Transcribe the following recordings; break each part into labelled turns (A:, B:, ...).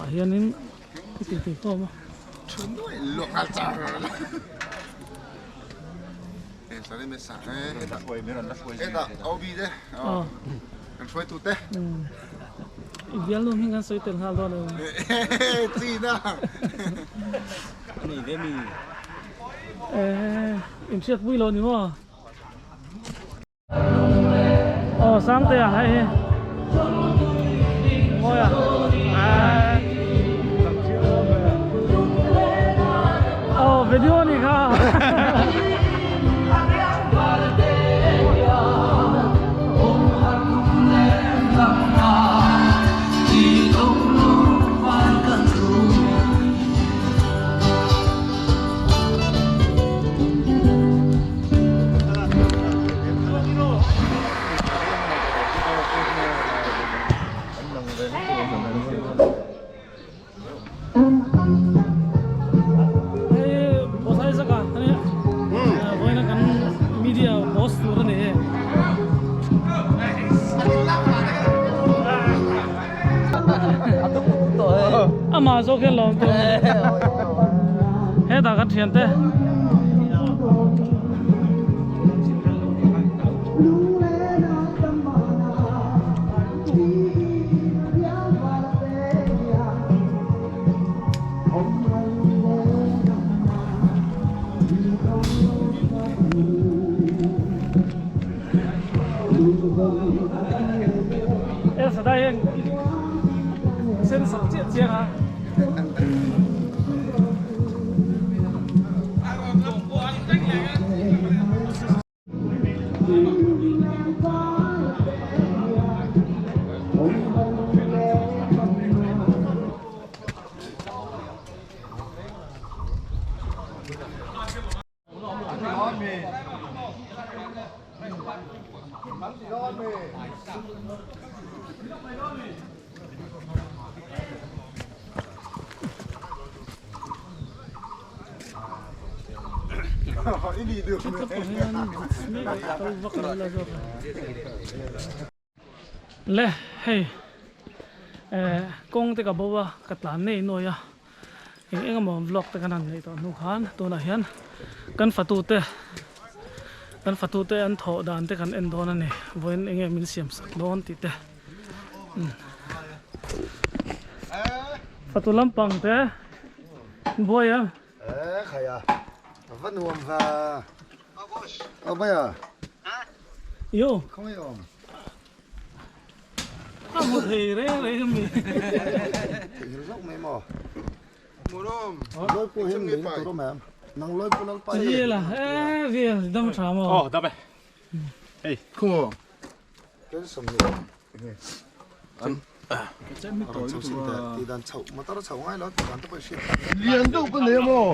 A: ah hianin i ti ti khawm a. I bialnu hming kan sawi tel nghal dawn lo. Inhriatpui lo ni maw? Aw Sangtea hei hi Mawi a Aw video ni kha Amah zawk hian lawm tur hetah kan thiante Elsadai hian sen sak chiah chiang a. Le hei kawng te ka bo a ka tlan nei nuai a eng eng emaw vlog te kan han neih tawh hnu khan tunah hian kan fatu te kan fatu te an thawh dan te kan en dawn a ni vawiin eng nge min siam sak dawn tih te fatu lampang te buai a.
B: Khaia va nuam va aw mai a
A: yo
B: khawngaih awm
A: a hmu thei reng reng a mi
B: theihnghilh zawk mai maw lawi pawh hian lei tur awm em nang lawi pawh lalpa hi
A: vel a e vel dam tha maw
C: aw dam e hei
B: khaw ken 20 an tih dan chhoh motor chhoh ngai lo tih dan te pawh i hriat tak
D: lian deuh ka nei a maw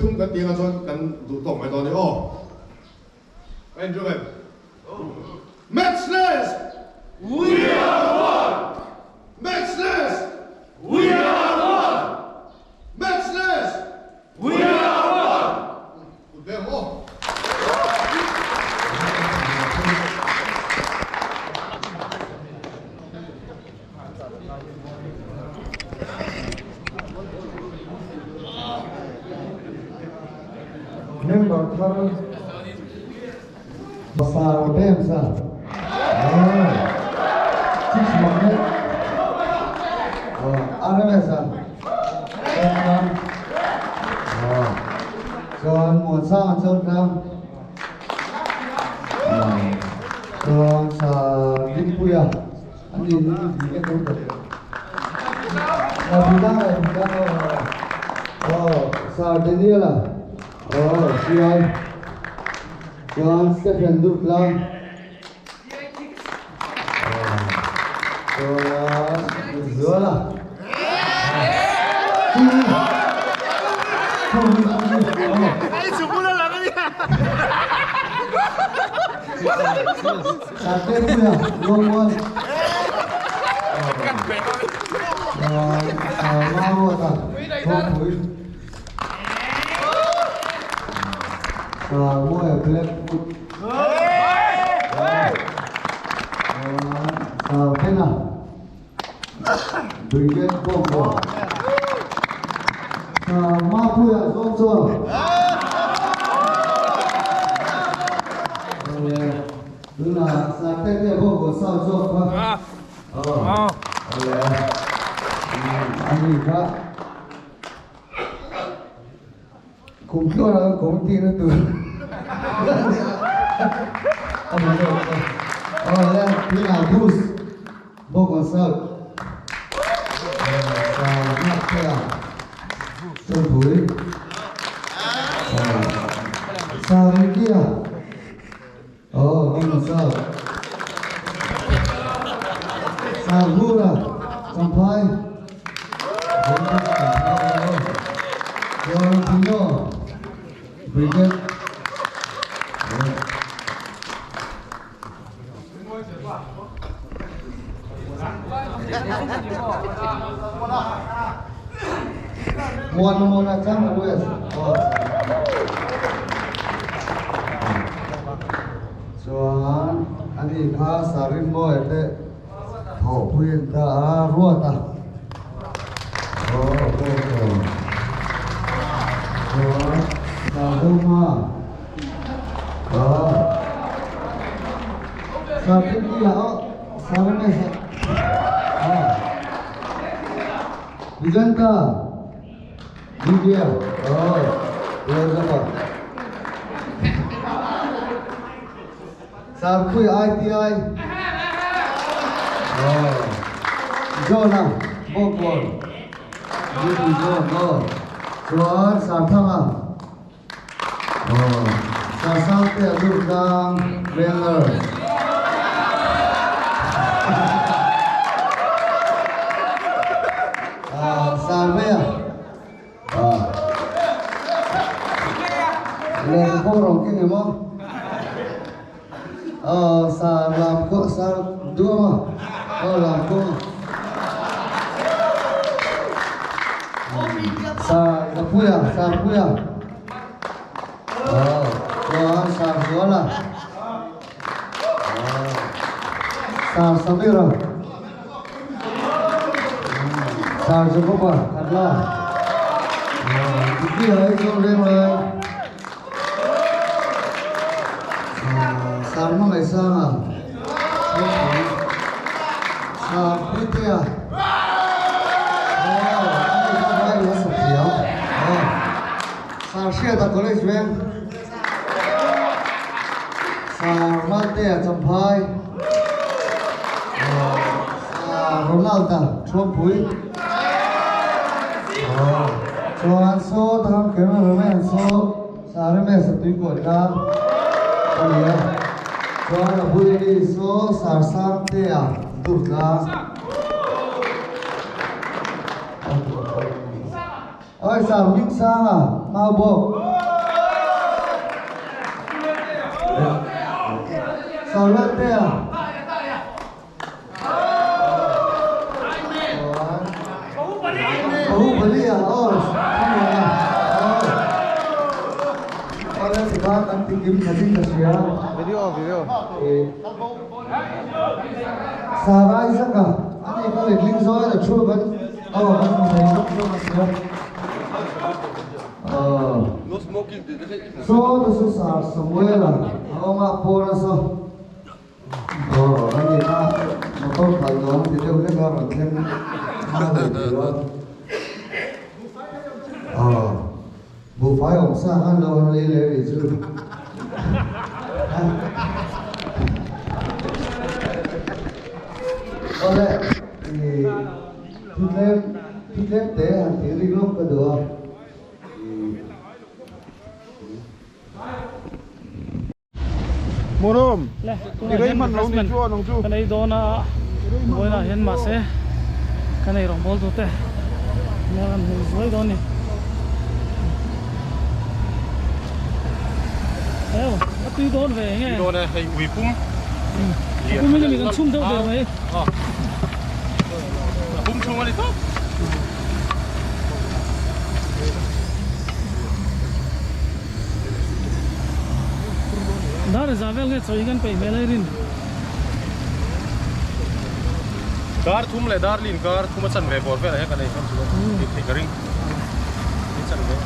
D: Thum kan tih angah chuan kan duh tawk mai dawn e aw. Ka inrem em? Matchless! We are one! Matchless! We are one! Matchless! We are one! Kut ve ang aw.
E: Member thar Pasar bem sa. Six magnet. RMS a. Chuan Muansanga chuan tlang. Chuan sa Dinpuia an ni ni ka tu ta. Bidang ai bidang oh sa Daniela oh CI chuan Stephen Durtlang chuan Zuala. Sate puia Lawngmual Maruata Thawkpui Mawia Blackwood Pena Brigade Bawngkawn Mapuia Zawngzawl Tunah Sate te Bawngkawn South zawk kha Awle ani kha Kum tluan a committee na tur a ni zawk a. Awle tunah Bruce Bawngkawn South sa Ngaktea Chawlhpui sa Ricky-a Aw Bawngkawn South sa Hlura Champhai Bawngkawn Champhai aw Florentino Brigade. Muanmawna chang a West aw. Chuan ani kha Sarinmawia te thawhpui an ta a, Ruata aw aw. Chuan Sardoma. Bijanta Divya Sarpui ITI Jona Bawngkawn Chuan Sarthanga Aw, Sasang te a lut tlang Bangalore. Ah, Sarvea. Ah. Lehkha pawh rawng keng em aw? Aw, Sar lam kawh, Sar duam a. Aw, lam kawng a. Sar Zapuia, Sarpuia. Aw, chuan Sar Zuala. Aw, Sar Samira. Sar Jacoba, Khatla. Aw, Diki hai chu reng lai. Sar hmangaih sanga Sar Puitea Aw ani kha vai la sa thiam Aw Sar Hriata College veng Sar Maltea Champhai Aw Sar Ronalda Thuampui Aw chuan saw thang cameraman saw Sarame satui kuat kha a ni a, chuan a bul ami saw Sarsang te a dur tlang. Oi Sar Hming Sang a mau bawk. Sar Lal te a. Bahubali a aw Thamuana aw Awle tikhan an ti kim khatin ka hria
D: Video video
E: Sarai zaka ani ka letling zawi la thu kan aw kan hmu thei zawk zawk a sia aw Saw te chu Sar Samuela a awm a pawn a saw. Aw a ni a, motor khalh dawn ti deuh hlek a rawn thleng hma leh tur a. Aw, buhfai awm sa khan lo han lei leh rih chu. Awle, i thu tlem, thu tlem te han tih rik lawk ka duh a.
D: Hmuhnawm,
A: Le,
D: i rei hman lo ni chu a nang chu.
A: Kan ei dawn a, vawiinah hian mahse kan ei rawng bawl tute hmel an hmuh zuai dawn a ni. tui dawn ve nge?
C: Tui dawn e, hei ui pum.
A: A pum in a mi kan chhum deuh der mai.
C: A pum chhung a ni tawp.
A: Dar za vel nge chaw hi kan peih hmel a i rin.
C: Dar thum leh dar lin kar thum a chan ve bawr velah hian kan ei hlawm chu tih theih ka ring. Ei chan ve.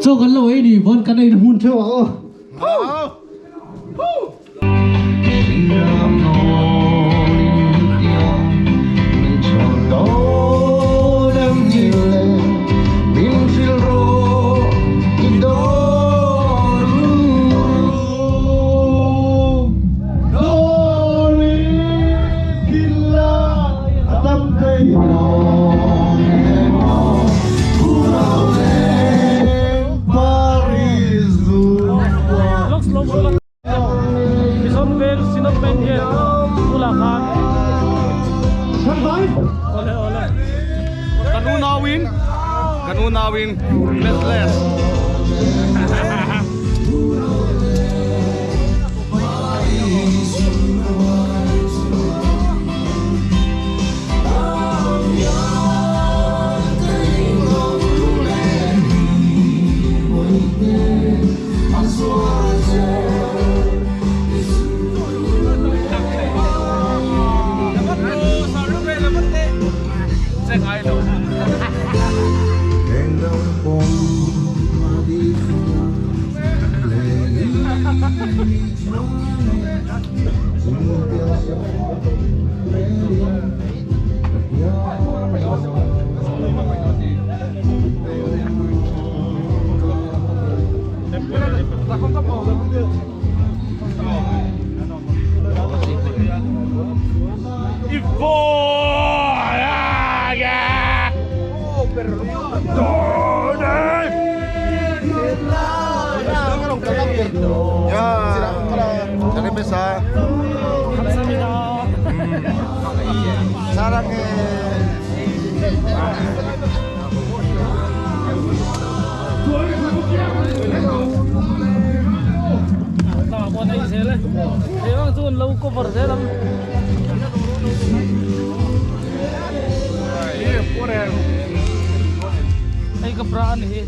A: Chaw kan lo ei ni pawn kan ei hmun theuh ang aw.
D: Kan unauin kan unauin Matchless.
B: 야,
A: 감사합니다.
B: 사랑해.
A: Tama po na isel eh. Ewan chu lo cover zel ang. Hei ka bra ani hi.